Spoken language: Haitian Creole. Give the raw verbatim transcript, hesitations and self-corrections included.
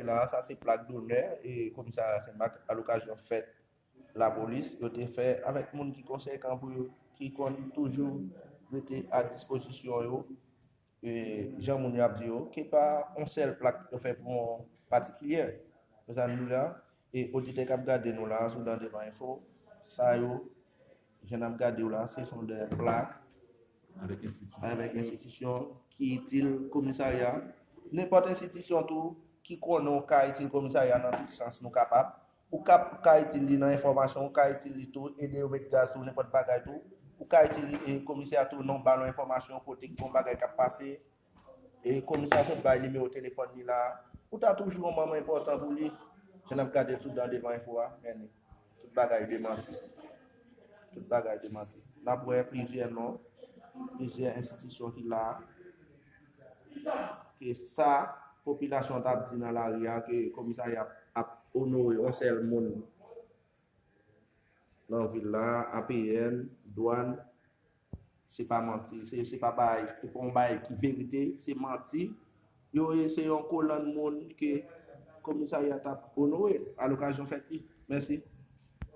la, sa se plak donè e komisarya Senmak alokasyon fèt lapolis yo te fè avèk moun ki konsekan pou yo, ki konn toujou rete a dispozisyon yo, e, jan moun yo ap di yo, ke pa yon sèl plak yo fè pou yon patikilyè. Mezanmi la, e oditè k ap gade nou la sou Dan Devan Enfo, sa yo, jan n ap gade yo la, se son de plak avèk enstitisyon ki itil komisarya. Nenpòt enstitisyon tou ki konnen w ka itil komisarya nan tout sans nou kapab. Ou kap ka itil li nan enfòmasyon, ou ka itil li tou, ede yo met gaz tou, nenpòt bagay tou. Ou ka itil e, komisè a tou nan ba l yon enfòmasyon kote ki gon bagay k ap pase. E komisè a sot bay nimewo telefòn li la. Ou ta toujou yon manm enpòtan pou li. Jan n ap gade sou Dan Devan Enfo a, men tout bagay de manti. Tout bagay de manti. N ap wè plizyè non, plizyè enstitisyon ki la. Ke sa popilasyon t ap di nan lari a, ke komisarya ap onore yon sèl moun nan vil la, A P N, dwàn, se pa manti, se, se pa bagay, se pa yon bagay ki verite, se manti. Yo, se yon kolann moun ke komisarya t ap onore alokasyon fèt li. Mèsi.